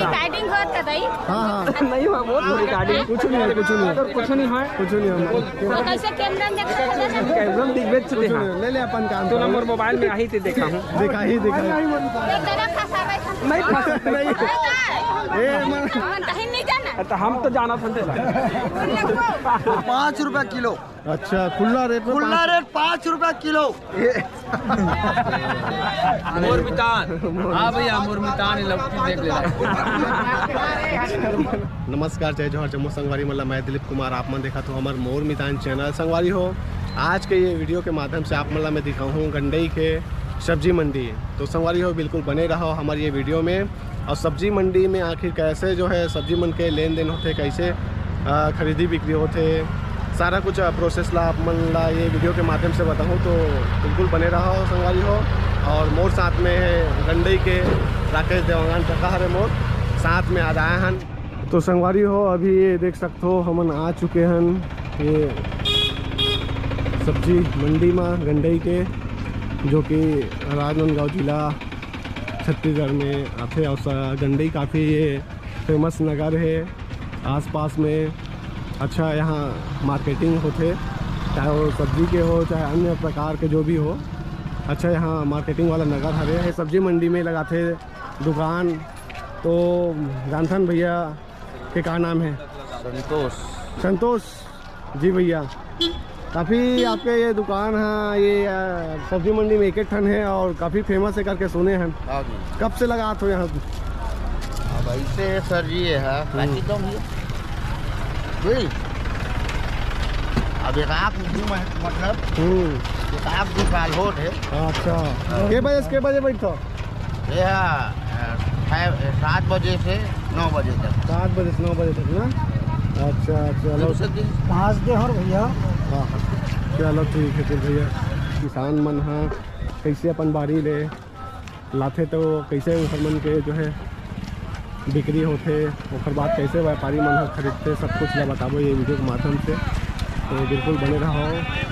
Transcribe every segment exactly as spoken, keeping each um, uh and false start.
Recording होत है दाई। हाँ, हाँ। नहीं हुआ, बहुत रिकॉर्डिंग। कुछ नहीं है, कुछ नहीं है। कुछ नहीं है। कुछ नहीं है। कैसे कैमरा में देखा था ना? कैमरा में दिखबे कुछ नहीं। ले ले अपन काम। तो ना मोर मोबाइल में आही थे, देखा हूँ। देखा ही, देखा ही। ये तरफ फंसा बैठा। नहीं फंसा, नहीं। ए, मन। हम कहीं नहीं जाना। तो हम तो जाना था। पाँच रुपया किलो। अच्छा, खुला रेट में खुला पाँच। रेट पाँच रुपया किलो। मोर मितान। हाँ भैया, मोर मितान है, लौकी देख ले। नमस्कार, जय जोहार, जम्मो संगवारी मन ला, मैं दिलीप कुमार, आप मन देखत हो हमर मोर मितान चैनल। संगवारी हो, आज के ये वीडियो के माध्यम से आप मन ला मैं दिखाहूँ गंडई के सब्जी मंडी। तो संगवारी हो, बिल्कुल बने रहो हमर ये वीडियो में। और सब्जी मंडी में आखिर कैसे जो है सब्जी मन के लेन देन होथे, कैसे अ, खरीदी बिक्री होथे, सारा कुछ प्रोसेस ला आप मन ला ये वीडियो के माध्यम से बताहूँ। तो बिल्कुल बने रहो संगवारी हो। और मोर साथ में है गंडई के राकेश देवांगन, टका हरे मोर साथ में आज आए हन। तो संगवारी हो, अभी ये देख सकते हो, हमन आ चुके हन ये सब्जी मंडी में गंडई के, जो कि राजनांदगांव जिला छत्तीसगढ़ में आथे। और स-, गंडई काफ़ी ये फेमस नगर है। आसपास में अच्छा यहाँ मार्केटिंग होथे, चाहे वो सब्जी के हो, चाहे अन्य प्रकार के जो भी हो। अच्छा, यहाँ मार्केटिंग वाला नगर हरे है। सब्जी मंडी में लगाथे दुकान। तो जानथन भैया के का नाम है? संतोष। संतोष जी भैया, काफ़ी आपके ये दुकान है, ये अ, सब्जी मंडी में एक एक ठन है और काफ़ी फेमस है करके सुने हैं। हाँ जी। कब से लगात हो यहाँ? अब ऐसे है सर जी, ये है हम्म। काची कम है। बुझली? अब एक आध दू महीना, मतलब हम्म। एक आध दू साल होत है। अच्छा, के बजे से के बजे बैठो? ये है, अ, छः, सात बजे से नौ बजे तक। सात बजे से नौ बजे तक ना? अच्छा, चलो। पाँच दे हर भैया। हाँ, हाँ। चलो ठीक है फिर भैया। किसान मन ह कैसे अपन बारी ले लाथे तो कैसे ओखर मन के जो है बिक्री होथे, ओखर बाद कैसे व्यापारी मन ह खरीदथे, सब कुछ ला बताबो ये वीडियो के माध्यम से। तो बिल्कुल बने रहो,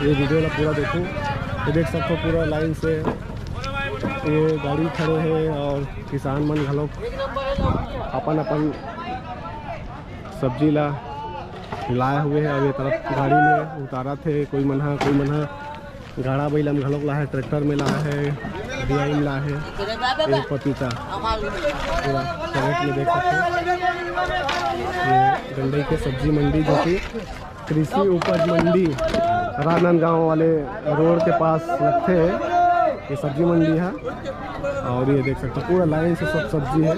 ये वीडियो ला पूरा देखो। ये देख सकते हो पूरा लाइन से ये गाड़ी खड़े है और किसान मन घलो अपन अपन सब्जी ला लाए हुए है। अब ये तरफ गाड़ी में उतारत हे, कोई मन ह, कोई मन ह गाड़ा बइला में घलोक लाहे, ट्रैक्टर में लाहे, डीआई में लाहे। ये पपीता पूरा कैरेट में देख सकते हो। ये गंडई के सब्जी मंडी जो कि कृषि उपज मंडी राजनांदगांव वाले रोड के पास लगथे ये सब्जी मंडी है। और ये देख सकते हो पूरा लाइन से सब सब्जी है।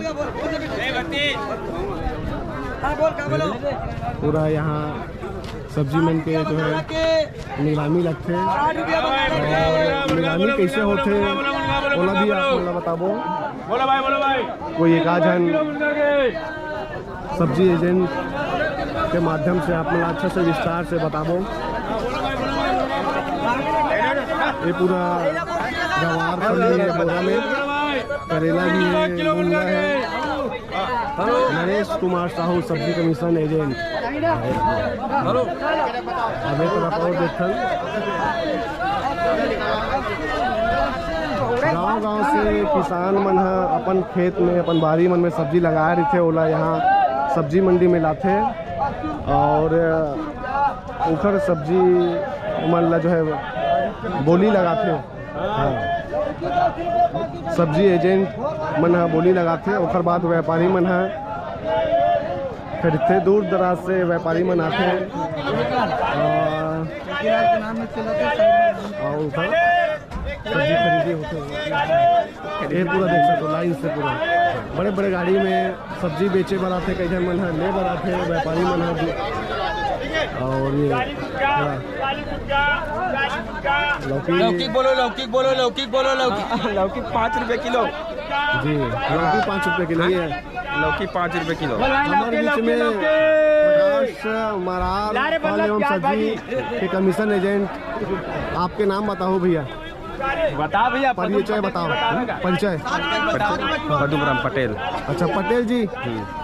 पूरा यहाँ सब्जी मन के जो है नीलामी लगथे। और नीलामी कैसे होथे ओला भी आप मन ला बताबो। बोलो भाई, बोलो भाई। कोई एक आध झन सब्जी एजेंट के माध्यम से आप मन ला अच्छा से विस्तार से बताबो। ये पूरा गंवार फली है बोरा में, करेला भी है, मूंगा है। नरेश कुमार साहू, सब्जी कमीशन एजेंट। हेलो। अबे तो बताओ देखन। गांव-गांव से किसान मन ह अपन खेत में, अपन बारी मन में सब्जी लगाए रहिथे, ओला यहाँ सब्जी मंडी में लाथे और उखर सब्जी मन ला जो है बोली लगाथे। हाँ। सब्जी एजेंट मन ह बोली लगाथे, ओखर बाद व्यापारी मन ह खरीदथे। दूर दराज से व्यापारी मन आथे। और, और उधर सब्जी खरीदी होथे। ये पूरा देख सकते हो, लाइन से पूरा बड़े बड़े गाड़ी में सब्जी बेचे बर आथे, कई झन मन ह ले बर आथे, व्यापारी मन ह भी। और ये पूरा लौकी। लौकी बोलो, लौकी बोलो, लौकी बोलो, लौकी। लौकी पाँच रुपए किलो। जी, लौकी पाँच रुपए किलो ही है। लौकी पाँच रुपए किलो। हमारे बीच में प्रकाश मरार, फल एवं सब्जी के कमीशन एजेंट। आपके नाम बताओ भैया। बता भैया, परिचय बताओ। परिचय। पदुम राम पटेल। अच्छा पटेल जी,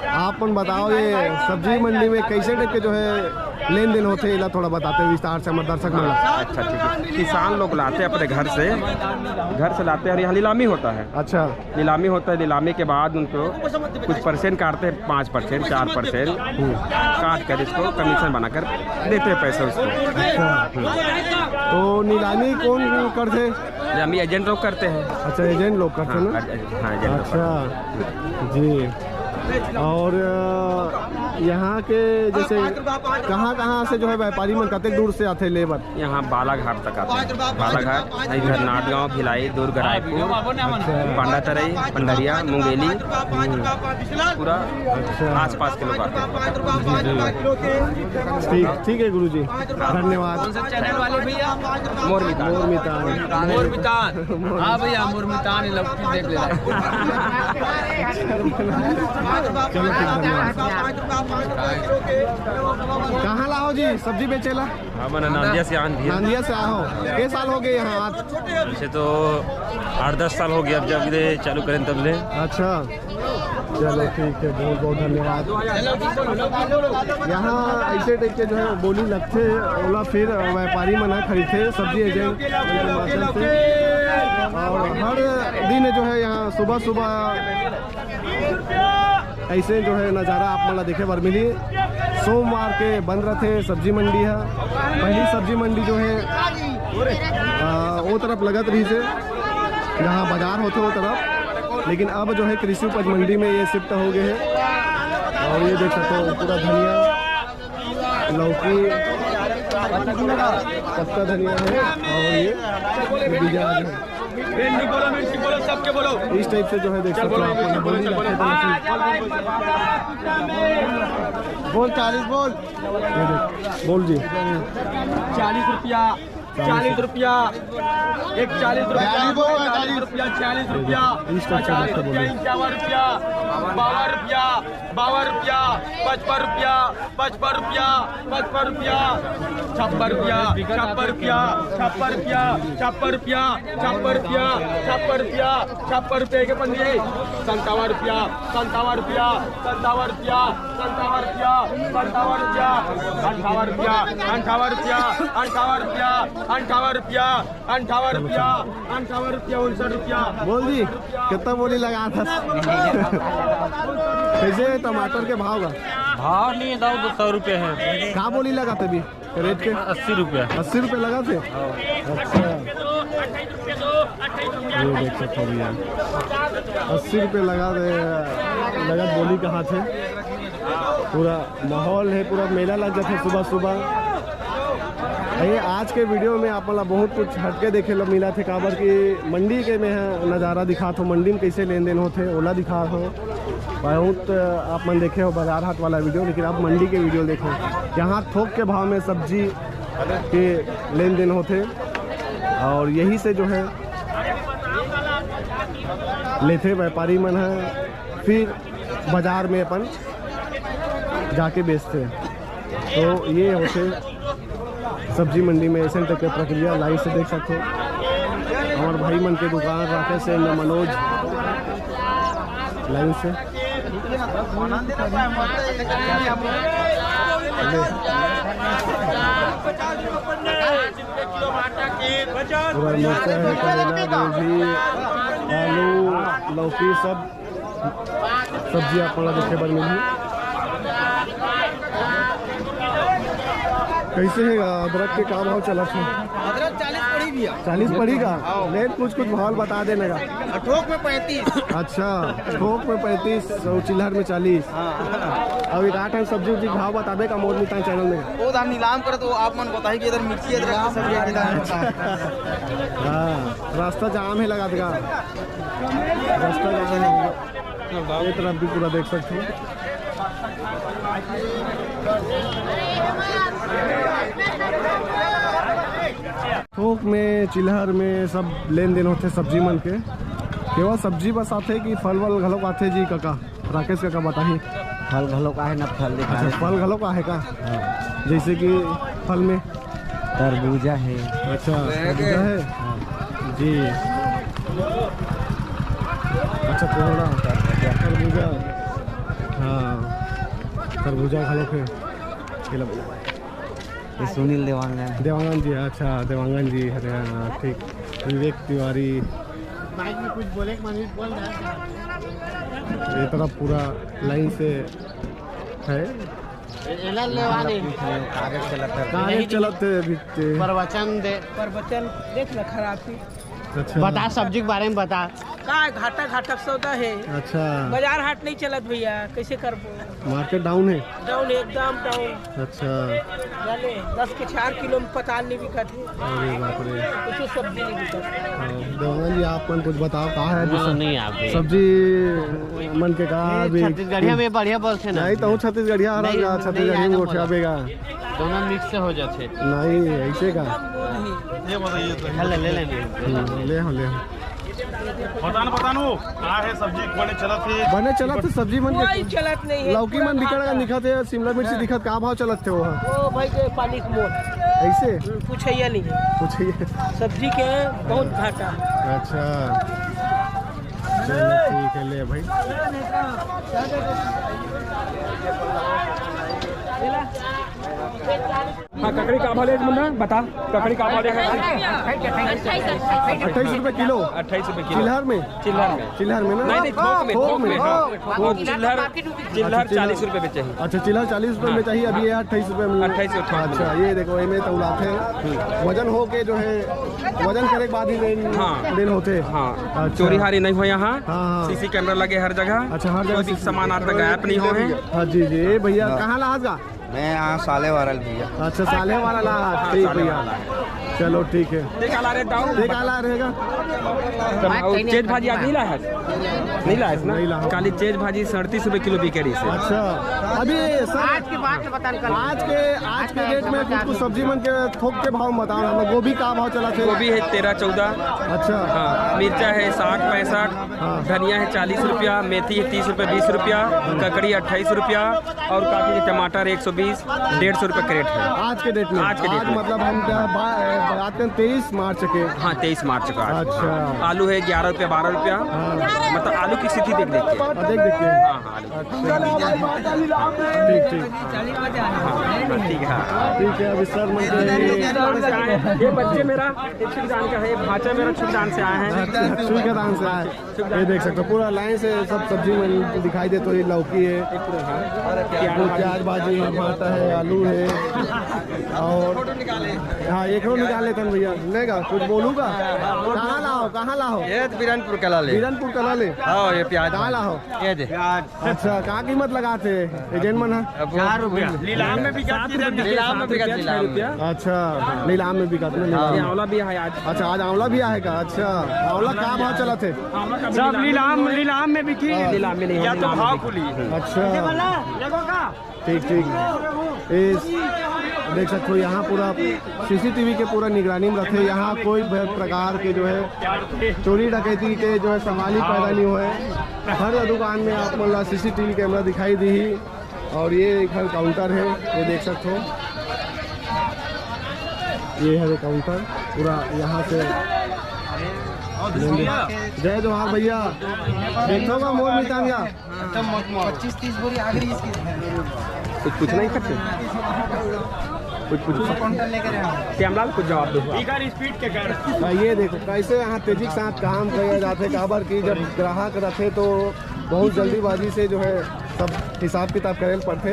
आप मन बताओ, ये सब्जी मंडी में कैसे टाइप के जो है लेन देन होथे, एला थोड़ा बताते विस्तार से हमर दर्शक मन ला। अच्छा, ठीक है। किसान लोग लाते हैं अपने घर से, घर से लाते हैं और यहाँ नीलामी होता है। अच्छा। नीलामी होता है, नीलामी के बाद उनको कुछ परसेंट काटते हैं, पाँच परसेंट, चार परसेंट काट कर इसको कमीशन बनाकर देते हैं पैसे उसको। अच्छा। तो नीलामी कौन करथे? नीलामी एजेंट लोग करते हैं। अच्छा, एजेंट लोग करथे ना? हाँ, एजेंट लोग करथे। अच्छा जी। और अ, यहाँ के जैसे कहाँ-कहाँ से जो है व्यापारी मन कतेक दूर से आथे ले बर? यहाँ बालाघाट तक आथे। बालाघाट, इधर नांदगांव, भिलाई, दुर्ग, रायपुर, अच्छा। पांडातरई, पंडरिया, मुंगेली, पूरा अच्छा। आसपास के लोग आते हैं। जी, जी। ठीक, ठीक है गुरुजी, धन्यवाद। कौन सा चैनल वाले भैया? मोर मितान। मोर मितान। मोर मितान। हाँ भैया, मोर मितान ही लौकी देख ले। चलो ठीक, धन्यवाद। कहाँ लाओ जी सब्जी बेचेला? हमन नांदिया से आन भैया। नांदिया से आहो। के साल हो गए यहाँ आत? वैसे तो आठ दस साल हो गया, अब जब ले चालू करें तब ले। अच्छा, चलो ठीक है, बहुत बहुत धन्यवाद। यहाँ ऐसे टाइप के जो है बोली लगथे, ओला फिर व्यापारी मन ह खरीदथे, सब्जी एजेंट के माध्यम से। और हर दिन जो है यहाँ सुबह सुबह ऐसे जो है नज़ारा आप मन ला देखे बर मिली। सोमवार के बंद रथे सब्जी मंडी ह। पहली सब्जी मंडी जो है, आ, वो तरफ लगत रहिस हे, जहाँ बाजार होथे वो तरफ, लेकिन अब जो है कृषि उपज मंडी में ये शिफ्ट हो गए हैं। और ये देख सकते हो पूरा धनिया, लौकी, पत्ता धनिया है और ये बीजा है। भिंडी बोलो, मिर्ची बोलो, सबके बोलो। इस टाइप से जो है देख सकते हो आप, बोल चालीस बोल। ये देख, बोल जी। चालीस रुपया, चालीस रुपया, एक चालीस रुपया, चालीस रुपया, चालीस रुपया, इस टाइप से पचास रुपया, बोलो। इक्यावन रुपया, बावन रुपया, बावन रुपया, पचपन रुपया, पचपन रुपया, पचपन रुपया, छप्पन रुपया, छप्पन रुपया, छप्पन रुपया, छप्पन रुपया, छप्पन रुपया, छप्पन रुपया के पंद्रह, संतावन रुपया, संतावन रुपया, संतावन रुपया, संतावन रुपया, संतावन रुपया, अंठावन रुपया, अंठावन रुपया, अंठावन रुपया, अंठावन रुपया, अंठावन रुपया, उनसठ रुपया। बोल जी, कितना बोली लगा था? कैसे है टमाटर के भाव का? भाव नहीं है दाऊ, दो सौ रुपये है। का बोली लगा तभी रेट के? अस्सी रुपया। अस्सी रुपये लगा थे? अच्छा। ये देख सकते हो भैया, अस्सी रुपये लगा दे, लगत बोली कहा थे। पूरा माहौल है, पूरा मेला लग जाथे सुबह सुबह। ये आज के वीडियो में आप मन ला बहुत कुछ हटके देखे ला मिला थे, काबर कि मंडी के मैं ह नज़ारा दिखात हो, मंडी में कैसे लेन देन होथे ओला दिखात हो। बहुत आप मन देखे हो बाजार हाट वाला वीडियो, लेकिन आप मंडी के वीडियो देखो, यहाँ थोक के भाव में सब्जी के लेन देन होथे और यही से जो है लेथे व्यापारी मन है, फिर बाजार में अपन जाके बेचथे। तो ये होथे सब्जी मंडी में ऐसे तक के प्रक्रिया लाइन से देख सकते हो। हमारे भाई मन के दुकान राकेश and मनोज लाइन से। पूरा मिर्चा है, करेला, गोभी, आलू, लौकी, सब सब्जी आप मन ला देखे बर मिलही। कैसे है अदरक के का भाव चलत है? अदरक चालीस पड़ी भैया। चालीस पड़ी का? हाँ। लेकिन कुछ कुछ भाव बता देने का। थोक में पैंतीस। अच्छा, थोक में पैंतीस और चिल्हर में चालीस। हाँ। अब एक आठ सब्जी उब्जी भाव बताबे का मोर मितान चैनल में? वो दाम नीलाम करे तो आप मन बताही कि इधर मिर्ची अदरक की सब्जी के दाम बता। हाँ, रास्ता जाम है लगा देगा। रास्ता जाम है। ये तरफ भी पूरा देख सकते हो। थोक में, चिल्हर में सब लेन देन होथे सब्जी मन के। केवल सब्जी बस आथे कि फल वल घलोक आथे जी कका? राकेश कका बताही। फल घलोक आहे ना, फल दिखा अच्छा, दे। फल घलोक आहे का? हाँ। जैसे कि फल में? तरबूजा है। अच्छा, तरबूजा है। हाँ। जी। अच्छा, कोहड़ा, खरबूजा। हाँ, खरबूजा घलो हे। ये लो। ये सुनील देवांगन। देवांगन जी, अच्छा, देवांगन जी, अरे हाँ, ठीक। विवेक तिवारी। माइक में कुछ बोले, मनीष बोल रहा है। ये तरफ पूरा लाइन से है। एला लेवा दे। कार्यक्रम चलत हे। कार्यक्रम चलत हे अभी ते। प्रवचन दे। प्रवचन देख ना, खराब थी। अच्छा। बता, सब्जी के बारे में बता। का है, घाटा घाटा सौदा है। अच्छा। बाजार हाट नहीं चलत भैया, कैसे करबो? मार्केट डाउन है। डाउन, एकदम डाउन। अच्छा। जाने दस के चार किलो में पताल नहीं बिकत है। अरे बाप रे। कुछ सब्जी नहीं बिकत। हाँ, देवांगन जी, आप मन कुछ बताओ, का है बोलो जैसे नहीं आप भी। सब्जी मन के का ये अभी छत्तीसगढ़िया में बढ़िया बोलथे ना। नहीं तो छत्तीसगढ़िया हर नहीं, जा, नहीं छत्तीसगढ़िया आया में ना गोठिया बोला। बेगा। दोनों मिक्स हो जाते। नहीं, ऐसे का? ये बताइए तो। ले, ले, ले, ले। हम्म, ले हो, ले हो। बतानो, बतानो, का है सब्जी बने चलत हे? बने चलत हे सब्जी मन के? कोई चलत नहीं है, लौकी पूरा मन बिकट घाटा। दिखत हे, शिमला मिर्ची हाँ। दिखत, का भाव चलत हे वो? वो भाई के पानी के मोल। ऐसे? हम्म, पूछैया नहीं है। पूछैया। सब्जी के बहुत घाटा। अच्छा। चलो ठीक है, ले भाई। हाँ, ककड़ी का भाव ले मुन्ना, बता, ककड़ी का भाव ले? अट्ठाईस रुपये किलो। अट्ठाईस रुपये किलो। चिल्हर में? चिल्हर में। चिल्हर में ना? नहीं, नहीं, थोक में, थोक थोक में, में। हाँ। थोक। और चिल्हर, चिल्हर अच्छा, चिल्हर। चालीस रुपये में चाहिए। अच्छा, चिल्हर चालीस रुपये में हाँ। चाहिए, अभी ये अट्ठाईस रुपये में। अट्ठाईस रुपये, अट्ठाईस रुपये। अच्छा, ये देखो, ये में तौलात है। वजन हो के जो है, वजन करे के बाद ही देन, हाँ। देन होते। हाँ। अच्छा। चोरी हारी नहीं हो यहाँ। हाँ, हाँ। सीसी कैमरा लगे हर जगह। अच्छा, हर जगह कोई भी सीसी सामान आज तक गायब नहीं हो है। हाँ जी, जी। ये भैया हाँ। कहाँ ला आज का? मैं यहाँ साले वाला भैया। अच्छा, साले वाला ला, हाँ, ठीक साले भैया। वाला। चलो, ठीक है। देख आला रे, दाऊ। देख आला रहेगा। तब चेज भाजी आज नहीं लाया है? नहीं लाया है ना? नहीं लाया। काली चेज भाजी सैंतीस रुपये किलो बिके रही है। अच्छा, अभी सर, आज के बात बता, कल। आज के, आज के डेट में कुछ, कुछ सब्जी मन के थोक के भाव बताओ, हम लोग गोभी का भाव चला थे? गोभी है तेरह चौदह। अच्छा। हाँ, मिर्चा है साठ पैंसठ। हाँ। धनिया है चालीस रुपया, मेथी है तीस रुपया, बीस रुपया, ककड़ी अट्ठाईस रुपया और काफी टमाटर एक सौ बीस, डेढ़ सौ रुपया कैरेट है। आज के डेट में? आज के डेट आज में। मतलब हम क्या बा-, बात करें तेईस मार्च के। हाँ, तेईस मार्च का आज। अच्छा। आलू है ग्यारह रुपया, बारह रुपया। हाँ। मतलब आलू की स्थिति देख देख के। हाँ, देख देख के। हाँ, हाँ, आलू। अच्छा। ठीक, ठीक। हाँ, हाँ, ठीक है, हाँ। ठीक है, अभी सर मन के ये बच्चे मेरा एक सुखदान का है, भांचा मेरा सुखदान से आया है। अच्छा, सुखदान से आया है। ये देख सकते हो, पूरा लाइन से सब सब्जी मन दिखाई देते। ये लौकी है, प्याज भाजी है, भाटा है, आलू है, और हाँ, एक निकाल लेते हैं भैया। लेगा कुछ बोलूगा? कहाँ लाओ, कहाँ लाओ? ये तो बिरनपुर कला ले। बिरनपुर कला ले। हाँ, ये प्याज कहाँ भाजी। लाओ? ये दे। अच्छा, का कीमत लगाथे एजेंट मन ह? अब चार रुपया। नीलाम में बिकाथे, नीलाम में बिकाथे, नीलाम में। अच्छा, नीलाम में बिकाथे ना, नीलाम में। आंवला भी है आज। अच्छा, आज आंवला भी आहे का? अच्छा, आंवला का भाव चलत हे? सब नीलाम, नीलाम में बिकी। हाँ। नीलाम में नहीं, या तो नीलाम में भाव बिकी। खुली। अच्छा। ठीक, ठीक। इस देख सकते हो, यहाँ पूरा सीसीटीवी के पूरा निगरानी में रखे। यहाँ कोई भी प्रकार के जो है चोरी डकैती के जो है सवाल ही पैदा नहीं हुए। हर दुकान में आप मन ला सीसीटीवी कैमरा दिखाई दी। और ये एक काउंटर है, ये देख सकते हो, ये है काउंटर पूरा। यहाँ से जय जोहार भैया, देखो का मोर मितान का। पच्चीस तीस बोरी आगरी इसकी। कुछ पूछना ही करते? कुछ पूछो। कैमरा में कुछ जवाब दो। हाँ, ये देखो कैसे यहाँ तेजी के साथ काम किया जाता है। काबर कि जब ग्राहक रखे तो बहुत जल्दीबाजी से जो है सब हिसाब किताब करे पड़ते,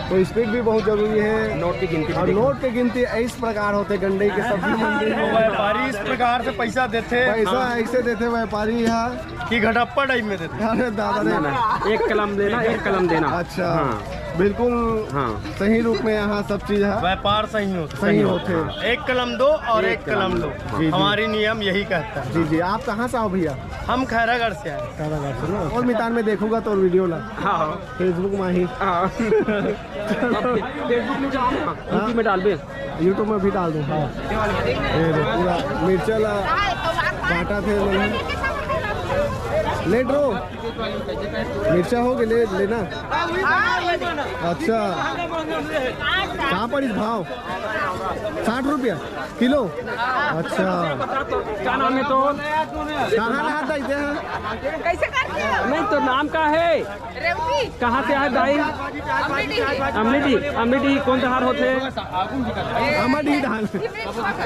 तो स्पीड भी बहुत जरूरी है। नोट की गिनती भी और देखो। नोट की गिनती इस प्रकार होते गंडई के सब्जी मंडी में। व्यापारी इस प्रकार से पैसा देते। पैसा ऐसे देते व्यापारी यहाँ। कि घटप्पा टाइप में देते। अरे दादा रे। ना, ना, एक कलम लेना, एक कलम देना। अच्छा। हाँ। बिल्कुल। हाँ। सही रूप में यहाँ सब चीज है। व्यापार सही होता है। सही होते हैं। एक कलम दो और एक एक कलम कलम दो। दो। जी, जी। हमारी नियम यही कहता है। जी, जी। आप कहाँ से आओ भैया? हम खैरागढ़ से आए। खैरागढ़ से ना? और मितान में देखूंगा तो वीडियो ला। हाँ, हाँ। Facebook में ही। हाँ। अब Facebook में डालो ना, हाँ। YouTube में डाल दे। YouTube में भी डाल दूँ। हाँ। ये दे, पूरा मिर्चा ला काटा थे मैंने। लेट रो। मिर्चा हो गए, ले लेना। अच्छा, कहाँ पर इस भाव? साठ रुपया किलो। अच्छा, क्या नाम है तो? कहाँ रहता है? कैसे करते हो? नहीं तो नाम का है? रेवती। कहाँ से आए दाई? अमली डीह। अमली डीह, अमली डीह कौन डहर होथे? अमर डीह धान।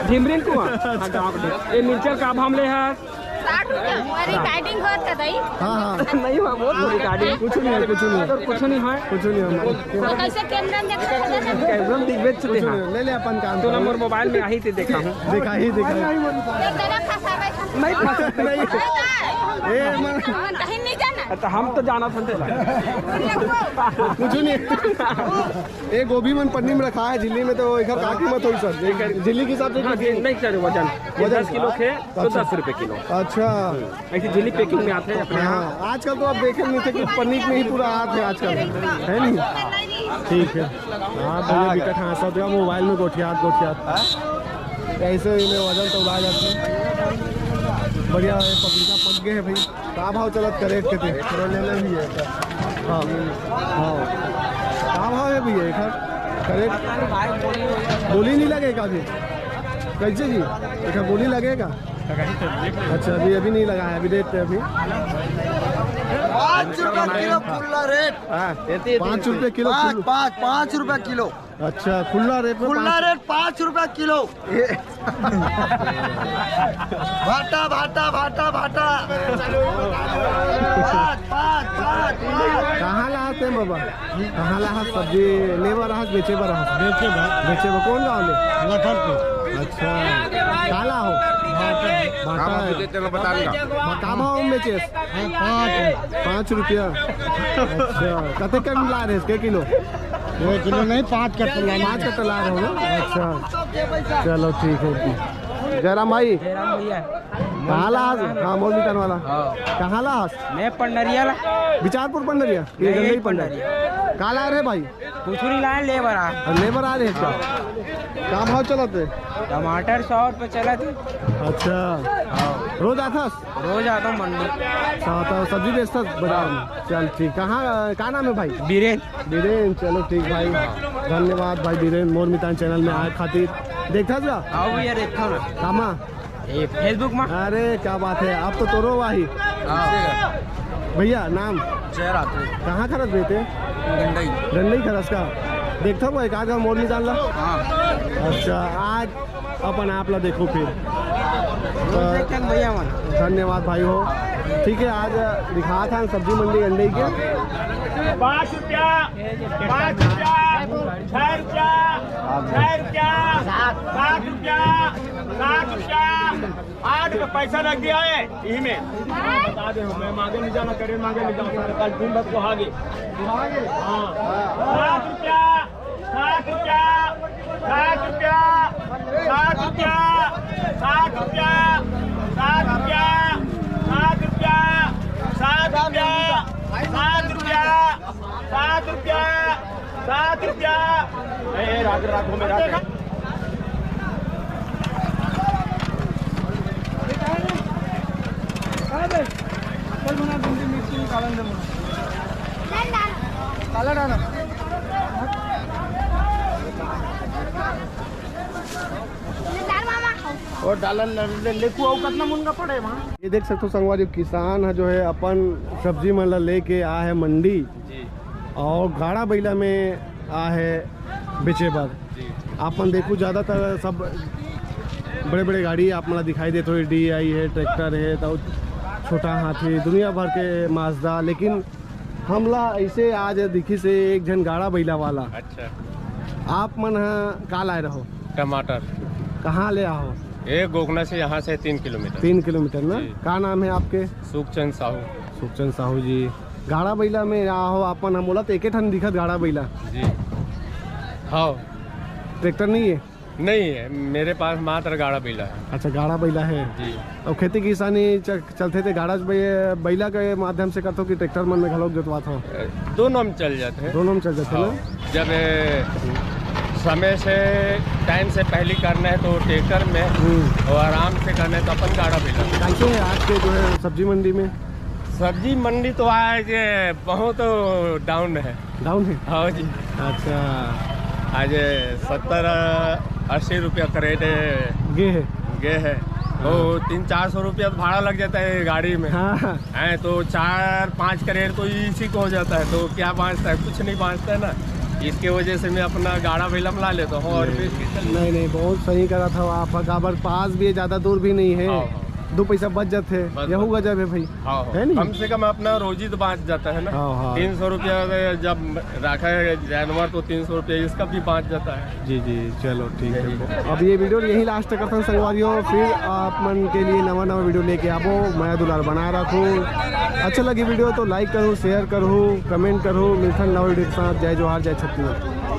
ढिमरिन कुआं। हाँ, गाँव के। ये मिर्चा का भाव ले है? साठ रुपया। अरे, काटिंग होत का दाई? हाँ, हाँ। नहीं हुआ, बहुत बड़ी काटिंग। कुछ नहीं है, कुछ नहीं है। तो कुछ नहीं है। कुछ नहीं है हमारे। तो कैसे कैमरा में देखा था? कैमरा में दिखबे कुछ नहीं है। ले ले अपन काम तो करो। नंबर मोबाइल में आही थे, देखा हूँ। देखा ही, देखा ही। ये तेरा फंसा बैठा। नहीं फंसा। नहीं। ए, मन कहीं नहीं जाना। तो हम तो जाना था। कुछ नहीं। ये गोभी मन पन्नी में रखा है, झिल्ली में, तो एकर का कीमत होई सर? एकर झिल्ली के हिसाब से हाँ, कीमत? नहीं सर, वजन। वजन। दस किलो के तो अच्छा। दस रुपए किलो। अच्छा। ऐसी झिल्ली पैकिंग में आते हैं अपने यहाँ। हाँ, आजकल तो आप देखे नहीं थे कि पन्नी में ही पूरा हाथ है आजकल, है नहीं? ठीक है। हाँ, भैया विकट हाँसत हे, मोबाइल में गोठियात, गोठियात। ऐसे ही में वजन तो उड़ा जाते हैं। बढ़िया है, पपीता पक गए हैं भाई। का भाव चलत करेट के ते? थोड़ा लेना भी है क्या? हाँ, हाँ। का भाव है भैया एकर? करेट बोली नहीं लगेगा अभी। कैसे जी? एकर बोली लगेगा? अच्छा, अभी, अभी नहीं लगा है, अभी रेट पे अभी। पाँच रुपया किलो खुला रेट। हाँ, पाँच रुपया किलो, पाँच, खुला। पाँच, पाँच रुपया किलो। अच्छा, खुला रेट में खुला पाँच। रेट पाँच रुपया किलो। ये भाटा, भाटा, भाटा, भाटा। पाँच, पाँच, पाँच, पाँच। कहाँ लाते हैं बाबा? कहाँ ला हस सब्जी? ले बर हस, बेचे बर हस? बेचे बर। बेचे बर। कौन गाँव ले? लखनपुर। अच्छा। काला हो? भाटा। भाटा है। बता देना। का भाव में बेचे? हाँ, पाँच। पाँच रुपया। अच्छा। कते कन ला रहे इसके किलो? दो किलो नहीं, पाँच कट्टा ला रहे। पाँच कट्टा ला रहे हो ना? अच्छा। चलो ठीक है। जयराम भाई। जयराम भैया। कहाँ ला हस? हाँ, मोर मितान वाला। हाँ। कहाँ ला हस? मैं पंडरिया ला। बिचारपुर पंडरिया? ये नहीं, गंडई यही पंडरिया। पंडरिया। का ला रहे भाई? कुछ नहीं लाए, लेबर आ। अरे, लेबर आ रहे हैं क्या? हाँ। का भाव चलत है? टमाटर सौ रुपये चलत है। अच्छा। हाँ। रोज आथस? रोज आता हूँ मंडी। अच्छा, तो सब्जी बेचथस बाजार में? हाँ। चल ठीक। कहाँ, का नाम है भाई? बीरेन। बीरेन, चलो ठीक भाई। धन्यवाद भाई बीरेन, मोर मितान चैनल में आए खातिर। देखथस का? आओ भैया, देखो ना। कामा? ये Facebook में। अरे क्या बात है, आप तो तोरो वाही। हाँ। भैया नाम? जय राधे। कहाँ खरस बेटे? गंडई। गंडई खरस का? देखता हुआ एक आध मोर नहीं डाल रहा। हाँ। अच्छा, आज अपन आप ला देखो फिर। रोज देख के भैया मन। धन्यवाद भाई हो। ठीक है, आज दिखा था सब्जी मंडी गंडई के। पाँच रुपया, पाँच रुपया, छह रुपया, छह रुपया, सात रुपया, सात रुपया, आठ में पैसा रख दिया है यही में। बता दे, मैं मांगे नहीं जाना, करे मांगे नहीं जाना, सारे कल दिन भर को आगे। हाँ, सात रुपया, सात रुपया, सात रुपया, सात रुपया, सात रुपया, सात रुपया, सात रुपया, सात रुपया, सात रुपया, सात रुपया। ए, ए, रात, रात हो, मेरा और डालन ले, ले, लेकू, अउ कतना मुनगा पड़े वहाँ। ये देख सकते हो संगवारी, किसान है जो है अपन सब्जी मन ला लेके आ है मंडी जी। और गाड़ा बइला में आ है बेचे बर। जी। आप मन देखू, ज़्यादातर सब बड़े बड़े गाड़ी आप मन ला दिखाई देत होही, डी आई है, ट्रैक्टर है, तो छोटा हाथी, दुनिया भर के माजदा, लेकिन हमला ऐसे आज दिखिस हे एक झन गाड़ा बइला वाला। अच्छा। आप मन ह का लाए रहो? टमाटर। कहाँ ले आहो? ये गोगना से, यहाँ से तीन किलोमीटर। तीन किलोमीटर ना? जी। का नाम है आपके? सुखचंद साहू। सुखचंद साहू जी। गाड़ा बइला में आहो आप मन, हमला तो एके ठन दिखत गाड़ा बइला। जी। हाँ। ट्रैक्टर नहीं है? नहीं है, मेरे पास मात्र गाड़ा बइला है। अच्छा, गाड़ा बइला है। जी। अब खेती किसानी च-, चलथे ते गाड़ा बइ-, बइला के माध्यम से करथो कि ट्रैक्टर मन में घलो जोतवाथो? दोनों में चल जाते हैं। दोनों में चल जाते हैं ना? हाँ। जब, ए, समय से, टाइम से पहले करना है तो ट्रैक्टर में, हम्म। और आराम से करना है तो अपन गाड़ा बइला। कैसे है आज के जो है सब्जी मंडी में? सब्जी मंडी तो आज बहुत डाउन है। डाउन है? हाँ जी। अच्छा। आज सत्तर अस्सी रुपया करेट गे है। गे है। तो तीन चार सौ रुपया तो भाड़ा लग जाता है गाड़ी में। हाँ। है तो चार पाँच करेट तो इसी को हो जाता है, तो क्या बांचता है? कुछ नहीं बांचता है ना। इसके वजह से मैं अपना गाड़ा बेलम ला लेता हूँ और नहीं। बेच के चल नहीं नहीं, बहुत सही करा था आप। काबर पास भी है, ज्यादा दूर भी नहीं है। हाँ, हाँ। दो पैसा बच जाते हैं, बस, यहू बस। गजब है भाई। हाँ, हाँ। है नहीं? कम से कम अपना रोजी तो बांच जाता है ना। हाँ, हाँ। तीन सौ रुपया जब रखा है जानवर तो तीन सौ रुपया इसका भी बांच जाता है। जी जी, चलो ठीक है। अब ये वीडियो यहीं लास्ट तक करथन संगवारियों, फिर आप मन के लिए नवा नवा वीडियो लेके आबो। मया दुलार बना रखो, अच्छा लगी वीडियो तो लाइक करो, शेयर करो, कमेंट करो। मिलथन नवा वीडियो के साथ। जय जोहार, जय छत्तीसगढ़।